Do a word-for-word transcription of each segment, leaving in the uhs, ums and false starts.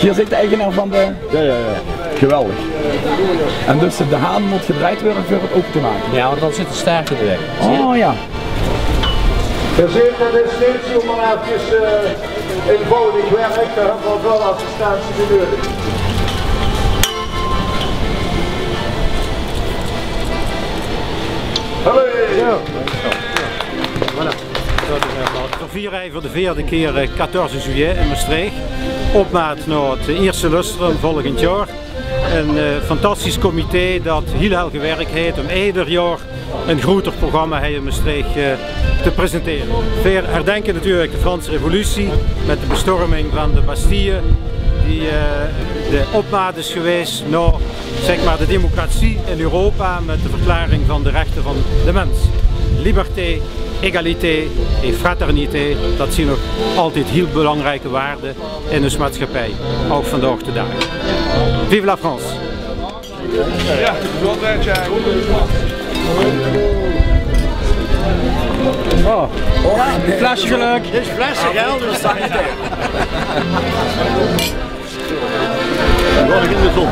Geer zeet de eigenaar van de... Jao, jao, jao. Geweldig. En dus de haan mót gedrejd waere veur 't ope te make? Jao, want dan zit de staart in de waeg. Oh jao. Geer zeet, det is neet zomer efkes, eh, einvoudig werk, dao höbbe v'r waal assistente bie nudig. Hallo! Jao. Voilà. V'r viere hei veur de veerde kier, eh, quatorze juillet in Mestreech. Opmaat nao 't ierste lustrum volgend jaor. Ein, eh, fantastisch comité det hiel hel gewirk haet óm eder jaor ein groeter programma hei in Mestreech, eh, te presentere. Veer herdinke natuurlik de Franse Revolutie mit de bestorming van de Bastille, die, eh, de opmaat is gewaes nao, zègk mer, de democratie in Europa mit de verklaring van de rechte van de mins. Liberté, égalité et fraternité, det zeen nog altied hiel belangrieke waarde in ós maatschappij, ouch vandaag de daag. Vive la France! Jao, gezóndjheid, jao. Oh, flesje gelök. Dit is flesje geld, dus det is... Laot ich in de zon.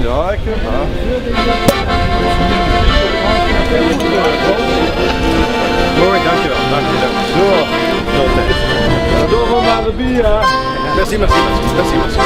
Jao, ich kin, jao. Mooi, dankjewel, dankjewel. Zo, zo, Thijs. Dan doon v'r mer de bier, hè. Merci, merci, merci, merci, merci.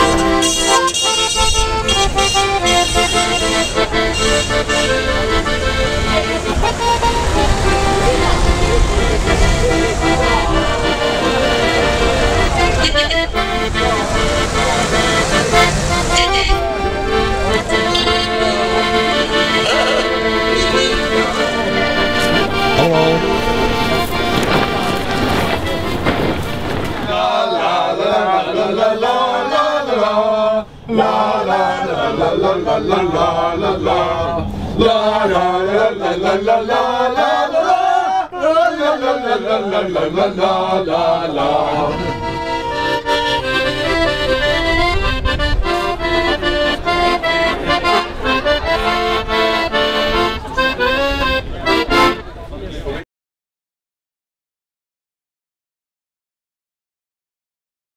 Hallo.